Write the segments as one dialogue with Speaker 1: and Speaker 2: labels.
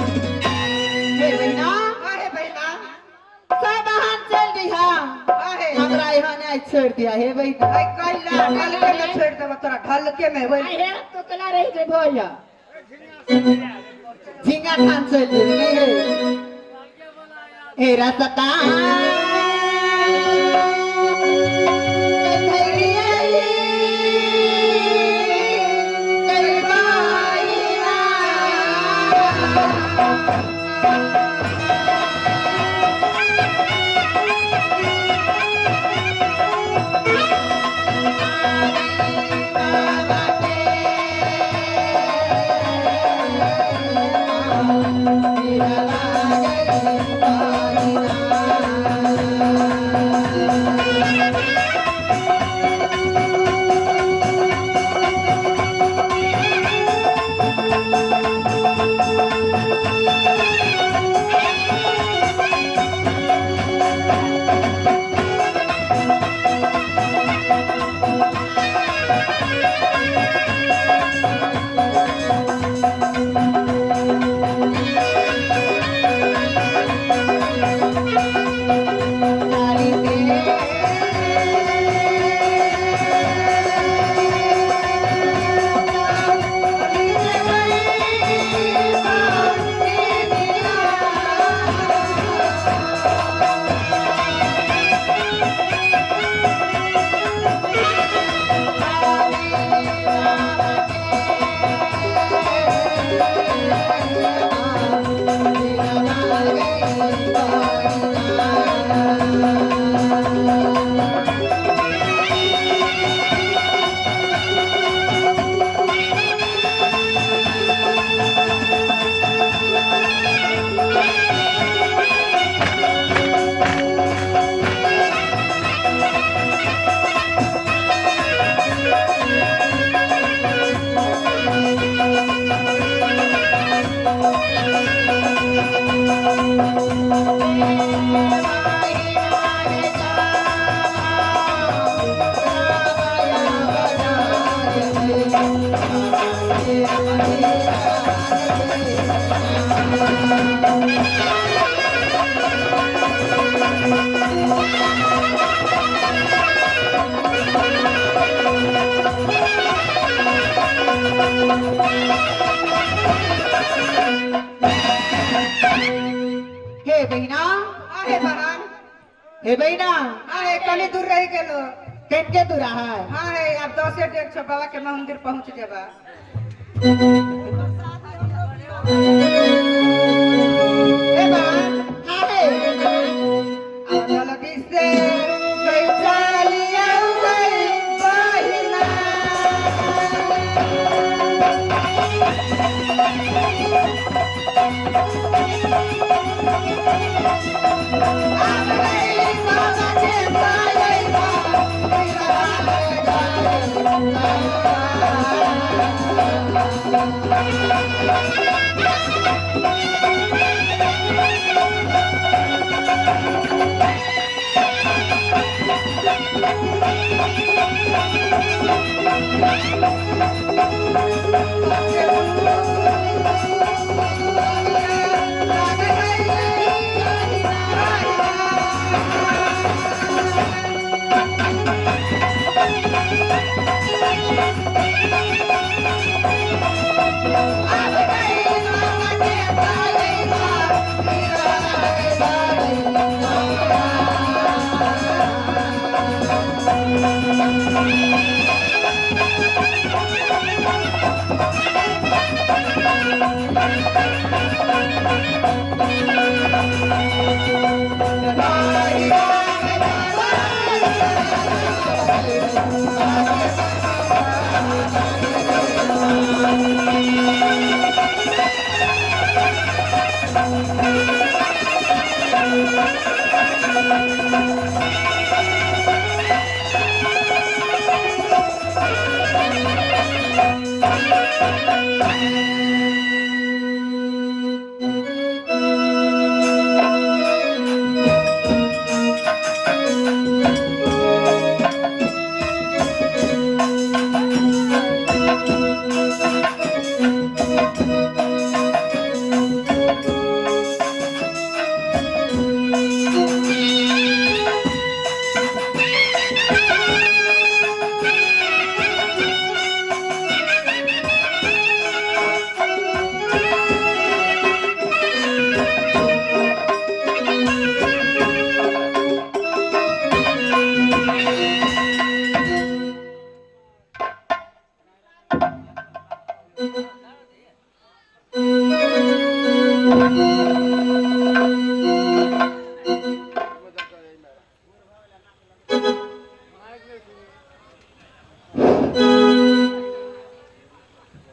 Speaker 1: हे बहिना,
Speaker 2: आहे बहिना।
Speaker 1: सब अहाँ चल दिहा,
Speaker 2: आहे।
Speaker 1: हमरा यहाँ नहीं छोड़ दिया हे बहिना।
Speaker 2: आई कल्ला ढलके में छोड़ देबो तोरा, ढलके में बोल।
Speaker 1: आई हे तो कला रही जे भैया झिंगा खान चल दे नहीं हे हे रसता हे बहिणा,
Speaker 2: आहे बहन।
Speaker 1: हे बहिणा,
Speaker 2: आहे कनी दूर रह गेलो।
Speaker 1: कनके दूर है?
Speaker 2: आहे अब 10 डेढ़ सौ बाबा के मंदिर पहुंच जेबा। हे बहन,
Speaker 1: आहे।
Speaker 2: अब जल्दी से गई चलिया गई बहिना।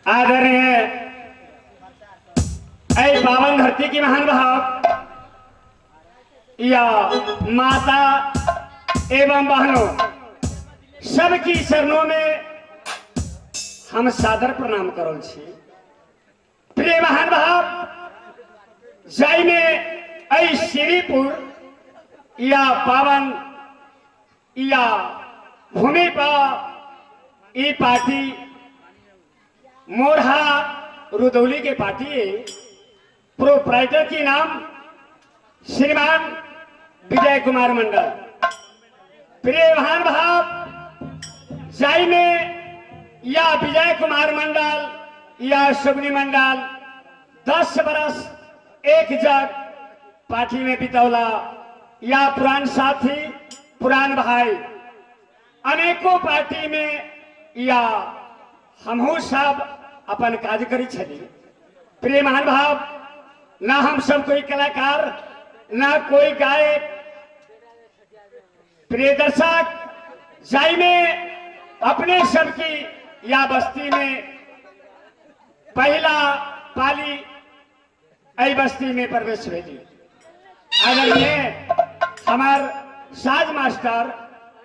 Speaker 3: आदरणीय ऐ पावन धरती की महान भाव या माता एवं बहनों, सबकी शरणों में हम सादर प्रणाम करल छी। प्रिय महान भाव, जाई में ऐ श्रीपुर या पावन या भूमि पर ई पार्टी मोरहा रुदौली के पार्टी प्रोपराइटर की नाम श्रीमान विजय कुमार मंडल। प्रिय महान भाव, जाई में या विजय कुमार मंडल या सुगनी मंडल 10 बरस एक जग पार्टी में बितौला या पुरान साथी पुरान भाई अनेकों पार्टी में या हमहू सब अपन काज करी छली। प्रिय महान भाव, ना हम सब कोई कलाकार ना कोई गायक। प्रिय दर्शक, जाई में अपने सबकी या बस्ती में पहला पाली ऐ बस्ती में प्रवेश भेली। आदरणीय हमार साज मास्टर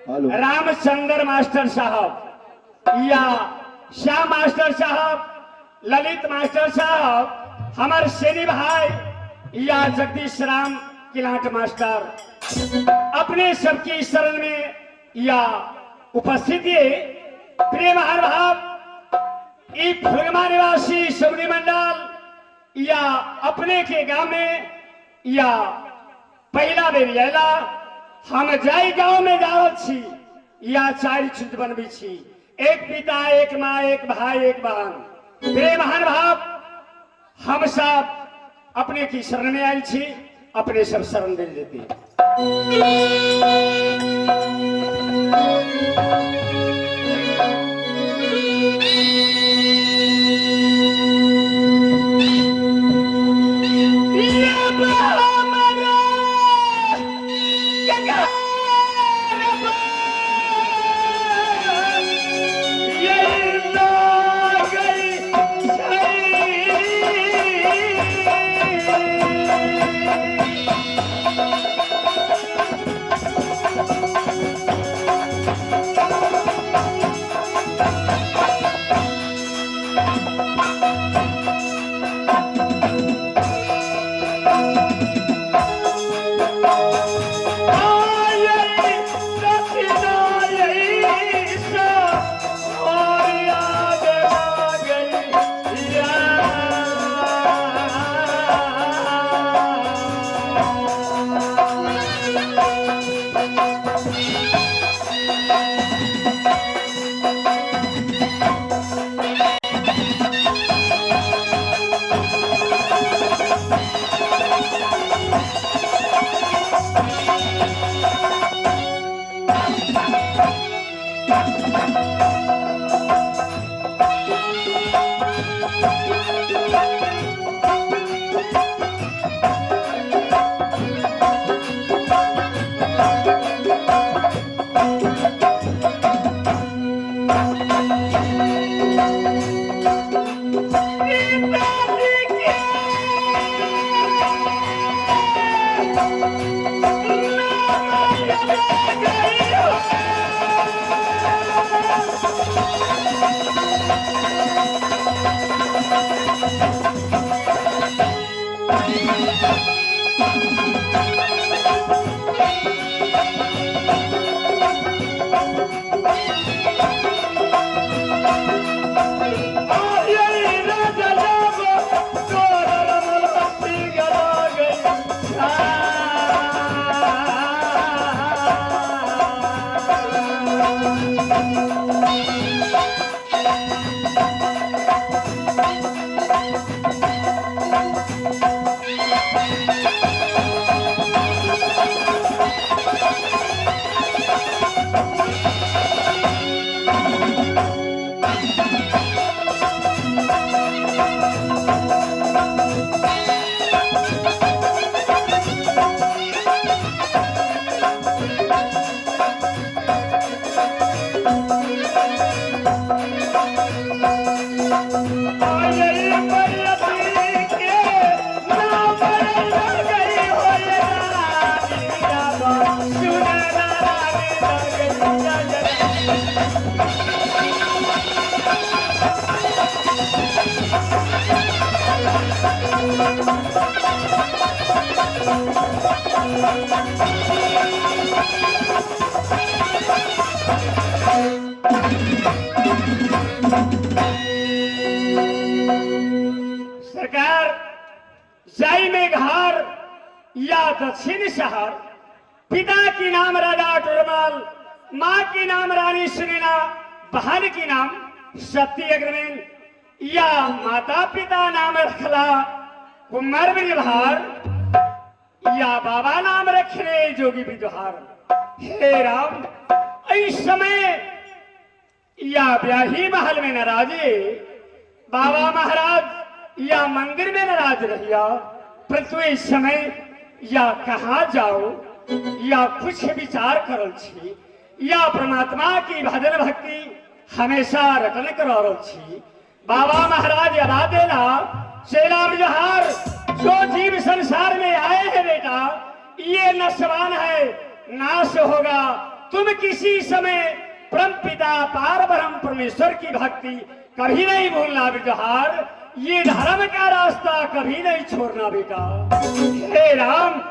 Speaker 3: रामचंद्र मास्टर साहब या श्याम मास्टर साहब, ललित मास्टर साहब, हमार सेनी भाई या जगदीश राम किलाट मास्टर अपने सबकी शरण में या उपस्थिति। प्रिय महानुभाव, ई फुलमा निवासी सुगनी मंडल या अपने के गांव में या पहला बेर आयला। हम जाई गांव में जावल छी या चारि चीज बनबै छी, एक पिता एक माँ एक भाई एक बहन। प्रिय महान भाव, हम सब अपने की शरण में आयल छी, अपने सब शरण दिल देती। सरकार जाई में घर या दक्षिण शहर, पिता की नाम राजा टोरमाल, माँ की नाम रानी सुनीना, बहन की नाम सत्य अग्रमेन, या माता पिता नाम रखला कुमार विहार, या बाबा नाम रखने जोगी विहार। हे राम, इस समय या ब्याही महल में नाराजे बाबा महाराज या मंदिर में नाराज रहिया, परंतु इस समय या कहाँ जाओ या कुछ विचार करल छी, या परमात्मा की भजन भक्ति हमेशा रटन कर छी। बाबा महाराज अदा देला चेला ब्रजहार, जो जीव संसार में आए हैं बेटा ये नशवान है, नाश होगा। तुम किसी समय परम पिता पार ब्रह्म परमेश्वर की भक्ति कभी नहीं भूलना ब्रजहार, ये धर्म का रास्ता कभी नहीं छोड़ना बेटा। हे राम,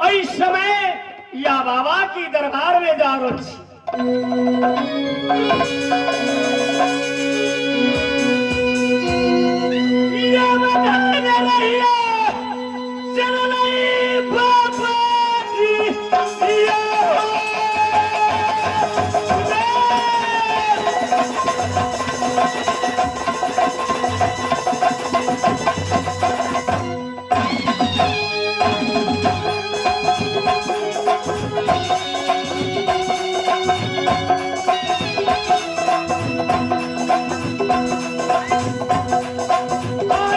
Speaker 3: इस समय या बाबा की दरबार में जा रही छी। या बता रहिया, चल रही बाबा जी,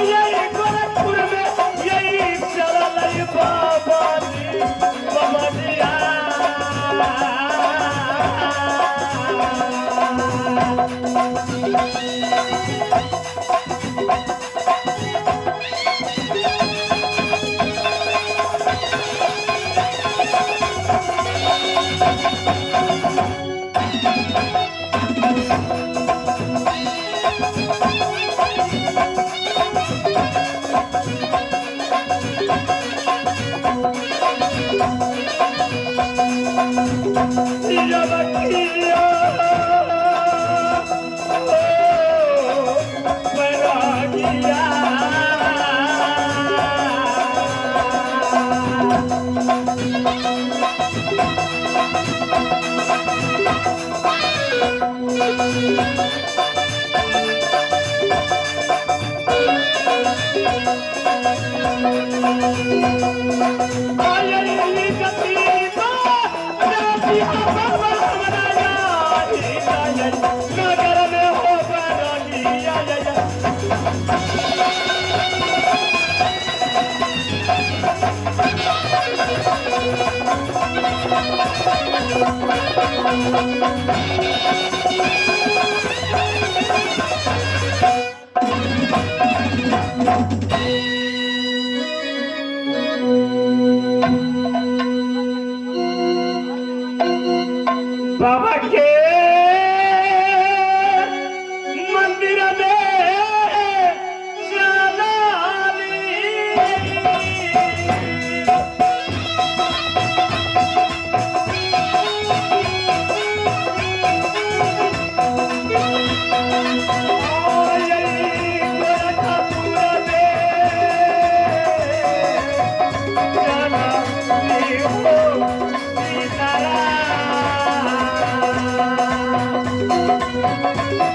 Speaker 3: या गोरखपुर में यही चल रही बाबा जी, बाबा जी नगर में हो बाबा के मंदिर में चलाली।
Speaker 1: है।